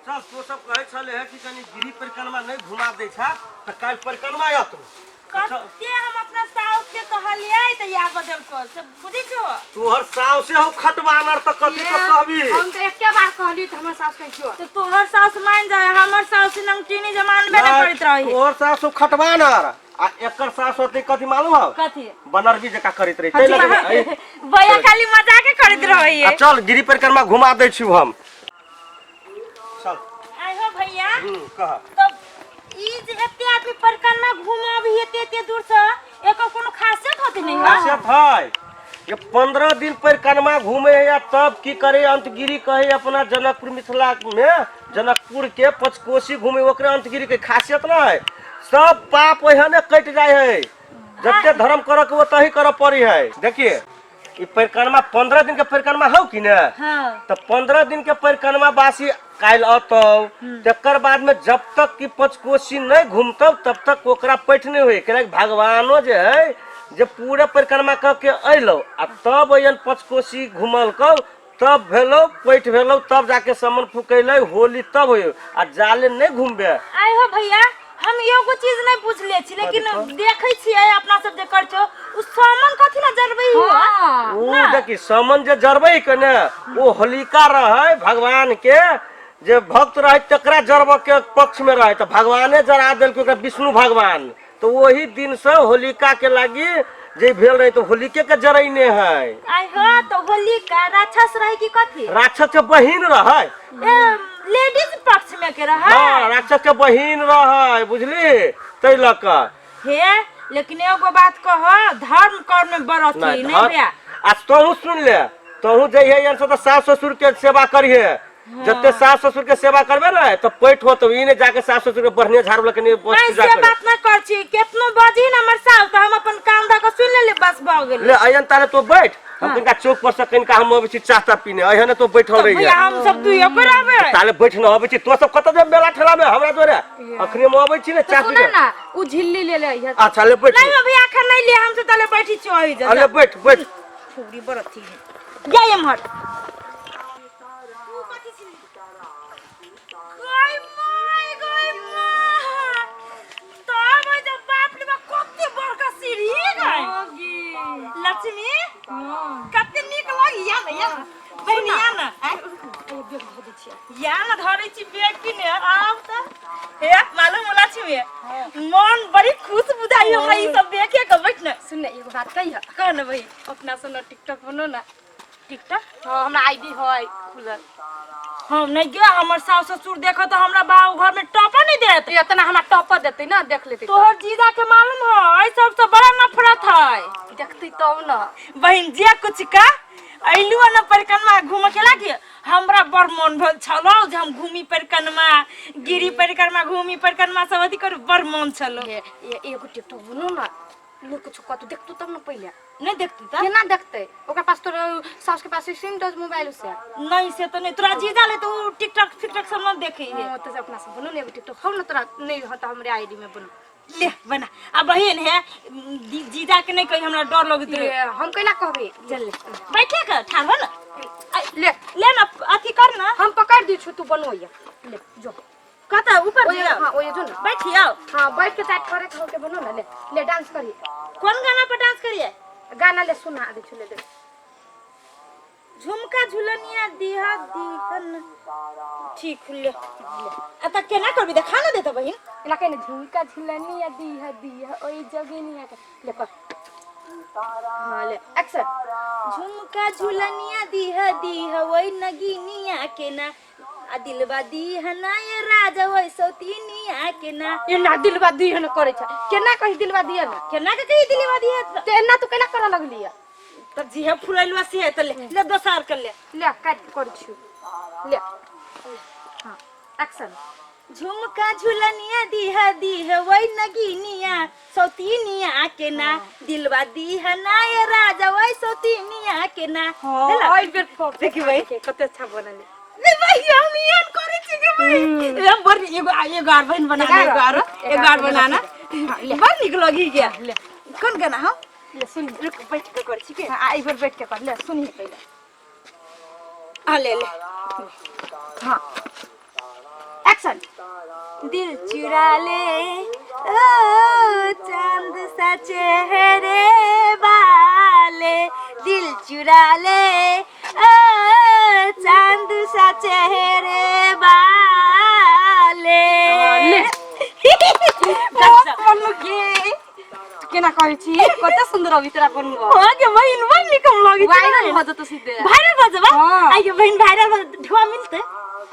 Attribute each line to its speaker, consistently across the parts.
Speaker 1: चल तो सब कहै छले है कि कनी गिरी परिक्रमा नहि घुमा दै छा तऽ काल्हि परिक्रमा आयत।
Speaker 2: कते हम अपना साउस के कहलियै तऽ आबऽ देलको से बुझै छो।
Speaker 1: तोहर साउस से हम खटवानर तऽ कथी तो कहबी।
Speaker 3: हम तऽ एके बार कहली तऽ हमर साउस कहै छो।
Speaker 2: तऽ तोहर साउस मान जाय, हमर साउस नमकीनी जमानबे नहि करैत रही।
Speaker 1: तोहर सास खटवानर आ एकर सास होते कथी मालूम हौ?
Speaker 2: कथी?
Speaker 1: बनरबी जकाँ करैत रही तै लगे।
Speaker 2: भैया खाली मजाके करैत रहै।
Speaker 1: आ चल गिरी परिक्रमा घुमा दै छी हम, चल।
Speaker 2: आइ हो भैया।
Speaker 1: कह।
Speaker 2: तब ई जे एते आदमी परिक्रमा घुमाबी एते एते दूर से, एकर कोनो खासियत होती नहीं?
Speaker 1: खासियत है ये 15 दिन परिक्रमा घूमे है या तब की करे अंतगिरी कहे अपना जनकपुर मिथिला में जनकपुर के पचकोसी घूमे ओकरे अंतगिरी के खासियत ना है। सब पाप ओहने कटि जाय है, जते धर्म करे के ओतही करे पड़ी है। देखिए ई परिक्रमा 15 दिन के परिक्रमा हौ कि ने?
Speaker 2: हाँ।
Speaker 1: तो 15 दिन के परिक्रमा बासी काल्हि अतौ, तकर बाद में जब तक कि पचकोसी नहीं घूमतौ तब तक ओकरा पैठ नहीं होई। कैलाकि भगवानो जे है जे पूरा परिक्रमा कऽ के अयलौ आ तब अयन पचकोसी घुमलकौ तब भेलौ पैठ भेलौ, तब जाके समन फुकैलै होली तब होय आ जाले नहीं घूमबे।
Speaker 2: आइ हो भैया, हम एगो चीज नहीं बुझले छी, लेकिन देखै छियै अपना सब जे करै छौ, उ सामान कथी ला जरबै हो?
Speaker 3: हाँ।
Speaker 1: उ देखी समन जे जरबै के ने ओ होलिका रहै, भगवान के जे भक्त रहै तकरा जरबऽ के पक्ष में रहै, तऽ भगवाने जरा देलकै ओकरा विष्णु भगवान। तऽ ओही दिन से होलिका के लागी जे भेल रहे तऽ होलिके के जरैने है।
Speaker 2: आइ हो, तो होलिका राक्षस रहे कि कथी?
Speaker 1: राक्षस के बहिन रहै।
Speaker 2: ए, लेडीज पक्ष में के रहे?
Speaker 1: हाँ, राक्षस के बहिन रहै, बुझली, तै लऽ कऽ।
Speaker 2: हे, लेकिन एगो बात कह, धर्म कर्म में बड़ अथी
Speaker 1: नहीं,
Speaker 2: नहीं भैया।
Speaker 1: आ तोहू सुन ले, तोहू जइहे यहाँ से तऽ सास ससुर के सेवा करिहे। जते सास ससुर के सेवा करबे ने तऽ पैठ होतो। ई नहीं जाके सास ससुर के बढ़िया झाड़ू लके नहीं
Speaker 2: नहीं
Speaker 1: पूजा
Speaker 2: से
Speaker 1: करे।
Speaker 2: बात ना कर छी, केतनो बजी न हमर सास तऽ हम अपन कान धऽ के सुन लेली, बस भऽ गेल।
Speaker 1: ले अयन तारे तो बैठ, हम कनिका चौक पर से कनिका हम अबै छी चाह ताह पीने, अयन तो बैठल रही।
Speaker 2: भैया हम सब दुइयो पर आबे
Speaker 1: ताले बैठ न अबै छी। तो सब कतऽ जेब मेला ठेला में हमरा जोरे? अखने हम अबै छी ने चाह
Speaker 3: सुन
Speaker 1: पीने।
Speaker 3: ना, उ झिल्ली ले ले अइहे।
Speaker 1: अच्छा ले बैठ।
Speaker 2: नहीं भैया, अखन नहीं ले, हम सब ताले बैठी छी ओहि जगह।
Speaker 1: अरे बैठ बैठ।
Speaker 2: पूरी बड़ अथी है, जा एम्हर। तू कथी छी? गई माय, गई माय, तब ओइ जे बाप रे बाप, कते बड़का सीढ़ी गई लक्ष्मी, कते नीक लगी। या न, या न बहिनी, या न। आँय? या न, धरै छी बैग कि ने आब त हे मालूम हो लक्ष्मी, मन बड़ी खुश बुझाई हमरा ई सब देखे के। बैठ न।
Speaker 3: सुन ने, एगो बात कहिह।
Speaker 2: कह न बहिन।
Speaker 3: अपना से न टिकटॉक बनो ना।
Speaker 2: टिकटॉक?
Speaker 3: हाँ, हमरा आईडी है खुलल।
Speaker 2: हम नहीं गया, हमर सास ससुर देखत तो हमरा बाबू घर में टपा नहीं देत।
Speaker 3: तो इतना हमरा टॉपर देते ना, देख लेते।
Speaker 2: तोहर जीजा के मालूम हो ऐ सबसे बड़ा नफरत है।
Speaker 3: देखते तब ना।
Speaker 2: बहिन, जे कुछ का अइलू न परिक्रमा घूमे के लागी, हमरा बड़ मन भेल छलो जे हम घूमी परिक्रमा, गिरी परिक्रमा घूमी, परिक्रमा सब अथी करू, बड़ मन छलो।
Speaker 3: ये एगो टिकटॉक बनो ना, लोग कुछ कहतो देखतो तब ना पहिले।
Speaker 2: नहीं देखती त
Speaker 3: केना देखते? ओकरा पास तो सास के पास सिम टच मोबाइल से
Speaker 2: नहीं, से तो नहीं, तोरा जीजा ले तो उ टिकटॉक फिकटॉक सब न देखे है।
Speaker 3: हां, तो अपना से बनो ने एगो टिकटॉक हो ना, तोरा नहीं हो तो हमरे आईडी में बनो।
Speaker 2: ले बना। आ बहिन है, जीजा के नहीं कही, हमरा डर लगत रहे।
Speaker 3: ये हम कैला कहबे, चल ले।
Speaker 2: बैठे के ठाड़ हो ना।
Speaker 3: ले।
Speaker 2: ले ना, अथी कर ना।
Speaker 3: हम पकड़ दी छु, तू बनो या ले जो।
Speaker 2: कत ऊपर?
Speaker 3: ओए।
Speaker 2: जाओ।
Speaker 3: हां, ओए जो ना।
Speaker 2: बैठियो।
Speaker 3: हां, बैठ के टाइट करे के होके बनो ना। ले ले, डांस करी।
Speaker 2: कौन गाना पर डांस करिए?
Speaker 3: गाना ले सुना दे छु, ले दे।
Speaker 2: झुमका झुलनिया दिहा दिहन, ठीक ले। आ त केना करबी, देखा ना देता बहिन।
Speaker 3: एना कहने झुमका झुलनिया दिहा दिहा ओए जगिनिया के, ले कर। हां, ले एक्शन।
Speaker 2: झुमका झुलनिया दिहा दिहा ओई नगिनिया के ना, आ दिलबा दिहा ना ये राजा ओई सौतीनिया के ना।
Speaker 3: एना दिलवा दिहा न करे छै, केना कही दिलवा दिहा न?
Speaker 2: केना के कही दिलबा दिहा?
Speaker 3: ते एना तू केना करऽ लगली?
Speaker 2: तब जी है फुलैलवा से है त ले ले, दोसर कर ले।
Speaker 3: ले, काट कर छु, ले। हां, एक्शन।
Speaker 2: झुमका झुलनिया दिहा दिह वही नगिनिया सौतीनिया के ना, दिलवा दिहा ना ये राजा वही सौतीनिया के ना।
Speaker 3: हां, आई बेर
Speaker 2: देखी भाई।
Speaker 3: कते अच्छा बनल।
Speaker 2: नहीं भाई, हम एहन करै छी के भाई, हम बड़ एगो एगो आर बहन बनाना, एगो आर, एगो आर बनाना, बड़ नीक लगी गया।
Speaker 3: ले।
Speaker 2: कोन गाना हो?
Speaker 3: ले सुन।
Speaker 2: रुक, बैठ के कर छी के।
Speaker 3: हां, आई बेर बैठ के कर, ले सुनी पहिले।
Speaker 2: आ ले ले।
Speaker 3: हाँ, एक्शन।
Speaker 2: दिल चुरा ले ओ चांद सा चेहरे वाले, दिल चुरा ले ओ चांद सा चेहरे वाले।
Speaker 3: ले।
Speaker 2: मस्त बनलु गे।
Speaker 3: केना कहै छी, कते सुंदर अभी तोरा बनबो।
Speaker 2: हाँ गे बहिन, बड़ नीक हम लगै छै।
Speaker 3: वायरल भऽ जेतौ सीधे।
Speaker 2: वायरल भऽ जेबै।
Speaker 3: हाँ।
Speaker 2: आइ गे बहिन, वायरल भऽ ढुआ मिलतै?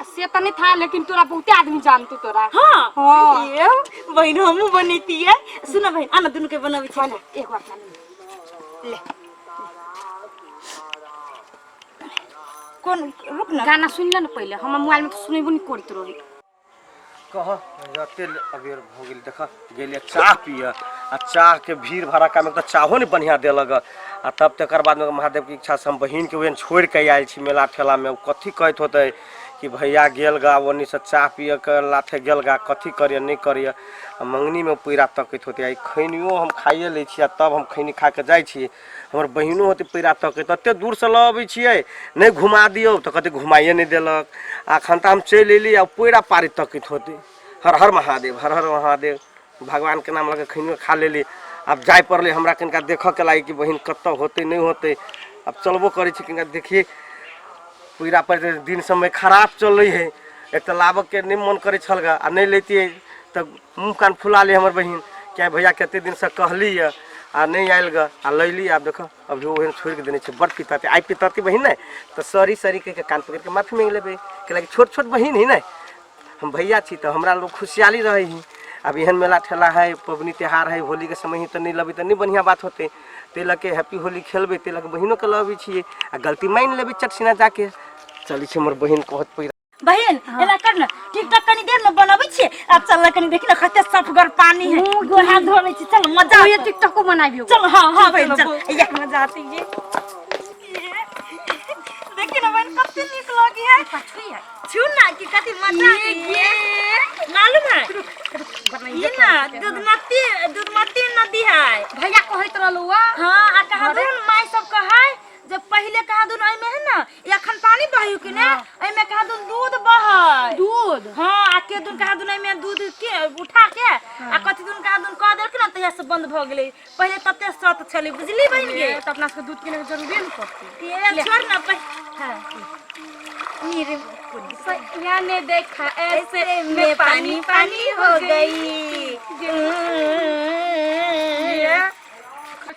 Speaker 3: से तऽ नहि था, लेकिन तोरा बहुते आदमी जानतो तोरा।
Speaker 2: हाँ।
Speaker 3: हाँ।
Speaker 2: ये बहिन, हमहूँ बनैतियै। सुन बहिन, आना दुनू के बनबै छी।
Speaker 3: एक बार
Speaker 2: ले, कोन, रुक ना।
Speaker 3: गाना सुनि ले ने पहिले, हमर मोबाइल में तऽ सुनेबो नहि करैत रही।
Speaker 1: कह एते अबेर भऽ गेल। देख गेलियै चाह पियऽ आ चाहके भीड़ भड़ाकामे तऽ चाहो नहि बढ़िआँ देलक। आ तब तकर बादमे महादेवके इच्छासँ हम बहिनके ओहन छोड़ि कऽ आयल छी मेला ठेलामे। ओ कथी कहैत होतै कि भैया गेल गा ओन्नीसँ चाह पियऽके लाथे गेल गा, कथी करैए नहि करैए। आ मङ्गनीमे पैरा तकैत होतै। आ ई खैनियो हम खाइए लै छी आ तब हम खैनी खा कऽ जाइ छी। हमर बहिनो होतै पैरा तकैत। एतेक दूरसँ लऽ अबै छियै, नहि घुमा दियौ तऽ कहतै घुमाइए नहि देलक। आ एखन तऽ हम चलि अयली आ पैरा पारी तकैत होतै। हर हर महादेव, हर हर महादेव, भगवानके नाम लऽ कऽ खैनियो खा लेली। आब जाय पड़लै हमरा कनिका देखऽके लागि कि बहिन कतऽ होतै नहि होतै। आब चलबो करै छी, कनिका देखियै पैरा पर। दिन समय खराब चलै है, एक तऽ लाबऽके नहि मन करै छल गा। आ नहि लैतियै तऽ मुँह कान फुला ले हमर बहिन क्या भैया कते दिनसँ कहली यऽ आ नहि आयल ग। आ लैली, आब देखऽ अभी ओहन छोड़ि कऽ देने छै। बड़ पिताते आइ पिताती बहिन नहि तऽ सॉरी सॉरी कहि कऽ कान पकड़ि कऽ माफी माँगि लेबै। कैलाकि छोट छोट बहिन है ने, हम भैया छी तऽ हमरा लोग खुशहाली रहै ही। आब एहन मेला ठेला है, पबनी त्योहार है, होलीके समय ही तऽ नहि लेबै तऽ नहि बढ़िआँ बात होतै। ताहि लऽ कऽ हैप्पी होली खेलबै, ताहि लऽ कऽ बहिनोके लऽ अबै छियै आ गलती मानि लेबै चट सिना जाके। चलै छै हमर बहिन कहत पैरा।
Speaker 2: बहिन, एना कर न, टिकटॉक कनी देर में बनबै छियै। आब चल कनी, देखी न कते सफगर पानी है, गोड़ हाथ धो लै छी। चल, मजा
Speaker 3: ये
Speaker 2: आतौ।
Speaker 3: टिकटॉको बनाबियो।
Speaker 2: चल, हाँ हाँ बहिन, चल, ये मजा आती है। देखी न बहिन, कते नीक लगी है। छू ना कि कते मजा आती है, मालूम है? ये ना दूधमती, दूधमती नदी है।
Speaker 3: भैया कहैत रहलौ।
Speaker 2: हाँ, आ कहा दुन माय सब कहै जब पहिले कहा दुन एहिमे है ना, एखन पानी बही कि ने, एहिमे कहा दुन दूध बहै।
Speaker 3: दूध?
Speaker 2: हाँ, आ के दुन कहा दुन एहिमे दूध के उठा के आ कथी दुन कहा दुन कह देलखिन ना, तहिया से बंद भऽ गेलै। पहिले तते सत छलै, बुझली बहिन गे?
Speaker 3: तऽ अपना सबके दूध किने के जरूरी ने पड़तै।
Speaker 2: ये छोड़ ना हाँ, मेरे
Speaker 3: सैया ने देखा
Speaker 2: ऐसे में पानी पानी हो गई।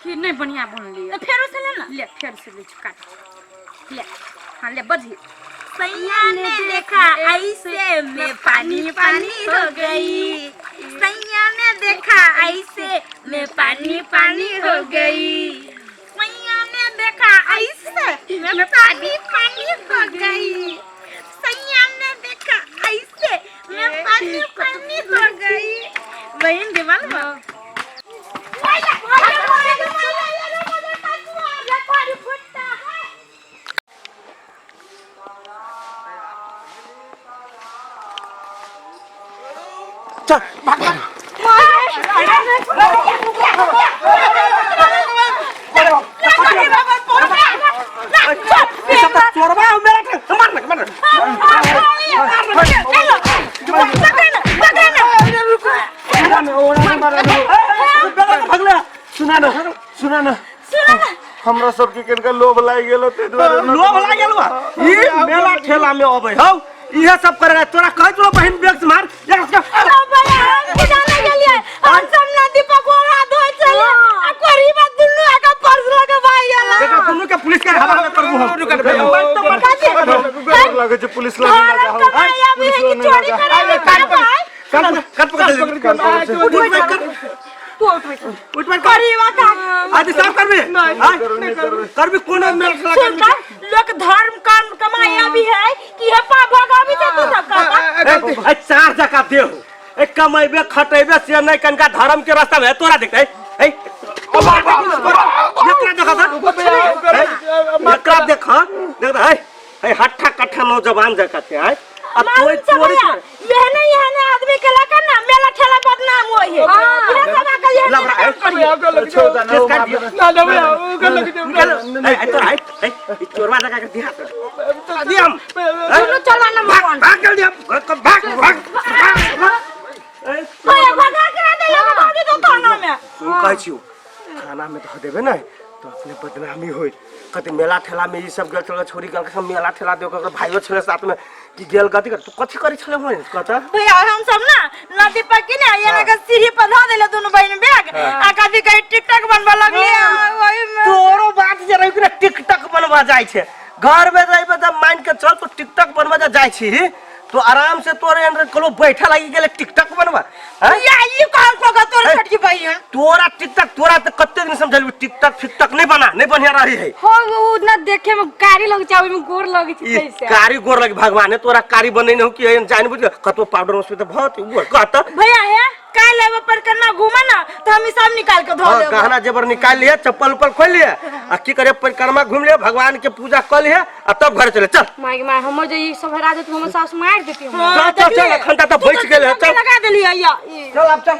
Speaker 3: खीर नहीं बढ़िया बनली।
Speaker 2: तो फेरो से ले ना।
Speaker 3: ले, फेर से ले छी, काट ले। हाँ, ले बजी।
Speaker 2: सैया ने देखा ऐसे में पानी पानी हो गई, सैया ने देखा ऐसे में पानी पानी हो गई, सैया ने देखा ऐसे में पानी पानी हो गई, सैया ने देखा ऐसे में पानी पानी हो गई। बहन के मालूम है?
Speaker 1: चल भाग भाग। ई सब तऽ चोरबा हो मेरा के मार ना, मार ना। भगले, सुना ना, सुना ना।
Speaker 4: हमरा सबके कनिका लोभ लागि गेल ताहि दुआरे।
Speaker 1: लोभ लागल बा। ई मेला ठेला में अबै हौ, इहे सब करे। तोरा कहै छलो बहिन बेग से मार।
Speaker 2: हम सब नदी पकोड़ा धोइ छलियै आ कोरीबा दुनू आका पर्स लऽ के भागि गेला।
Speaker 1: देखा, दुनू के पुलिस के हवाले करबू हम।
Speaker 4: डर लागै छै, पुलिस लग ना
Speaker 2: धरम
Speaker 4: जाओ।
Speaker 2: कमाई अभी है कि चोरी करे में का भाई?
Speaker 1: कान कान पकड़,
Speaker 4: कान पकड़।
Speaker 1: उठ बैठ कर,
Speaker 3: तू उठ बैठ,
Speaker 1: उठ बैठ कर।
Speaker 2: कोरीबा का
Speaker 1: आदि साफ करबी?
Speaker 4: नहीं करबै।
Speaker 1: करबी कोनो मेला ठेला
Speaker 2: सुन
Speaker 1: करबी?
Speaker 2: त लोक धर्म कर्म कमाई अभी है कि हे पा भगाबी त तू सब कहता।
Speaker 1: ए चार जका देह ए, कमेबे खटेबे से नहीं, कनका धर्म के रास्ता में तोरा देखते ए। एकरा देखा था, एकरा देखा, देख ए ए हट्ठा कट्ठा नौजवान जका छै। आय आ
Speaker 2: मालूम
Speaker 1: तोय
Speaker 2: छै
Speaker 1: चोरी
Speaker 2: भैया, एहने एहने आदमी के लऽ कऽ ना मेला ठेला बंद। बदनाम होई है। इहे सब आ कहिए।
Speaker 1: लबरा, ए,
Speaker 4: भैया गल लग
Speaker 1: केस काट दियो।
Speaker 4: ना ना भैया गल लग
Speaker 1: निकाल। ए, ए, तोरा, ए, ए, ई चोरवा लगा के दिया दिया हम।
Speaker 3: दुनू चोरवा नंबर
Speaker 1: भाग
Speaker 3: वन।
Speaker 1: भाग जल्दी हम घर को भाग भाग भाग भाग। ए,
Speaker 2: भैया भगा के ना दे लोग भागी तो थाना में।
Speaker 1: सुन, कहै छियौ, थाना में धऽ देबै ने तऽ अपने बदनामी होइत। कते मेला ठेला में ई सब गेल छलै, छोरी गेल सब मेला ठेला देख के, भाइयो छलै साथ में कि गेल कथी कर तू कथी करै छलै होय कत।
Speaker 2: भैया हम सब ना नदी पर की ना ये लगा सीढ़ी पर धऽ देले दुनू बहिन बैग आ कथी कही टिकटॉक बनबऽ लगली ओही में।
Speaker 1: तोरो बात जे रही कि टिकटक बनवा जाइ छै घर में रहबे तऽ मान के चल तो टिकटक बनवा जा जाइ छी तो आराम से तोरे अंदर कलो बैठा लागि गेले टिकटक बनवा हैं?
Speaker 2: भैया ई कहल को तोर
Speaker 1: हे।
Speaker 2: छोटकी बहिन।
Speaker 1: तोरा टिकटक तोरा तऽ कते दिन समझलबी टिकटक फिकटक नहीं बना, नहीं बढ़िया रही है।
Speaker 3: हो उ ना देखे में कारी लग छै, ओइ में गोर लगे छै।
Speaker 1: ई
Speaker 3: कैसे
Speaker 1: कारी गोर लगी भगवान ने तोरा कारी बनेने हो कि एहन जानि बुझ के कतो पाउडर उसमें तऽ बहुत गोर कहत।
Speaker 2: भैया हे काल्हि लेबे पर करना घूमे ना तो हम ई सब निकाल के धो
Speaker 1: हाँ,
Speaker 2: देबो।
Speaker 1: गहना जेवर निकाल लिहे, चप्पल उप्पल खोल लिहे आ की करे परिक्रमा घूम लिहे, भगवान के पूजा कर लिहे आ तब घर चले चल।
Speaker 3: माय गे माय, हमर जे ई सब हरा देत, हमर सास मार देती हमरा।
Speaker 2: हाँ,
Speaker 1: चल, चल,
Speaker 2: देखलियै?
Speaker 1: चल, अखन तक तऽ
Speaker 2: तू
Speaker 1: बचि गेल है,
Speaker 2: चिपका
Speaker 1: चल।
Speaker 2: लगा देलियै या ई।
Speaker 1: चल आब चल।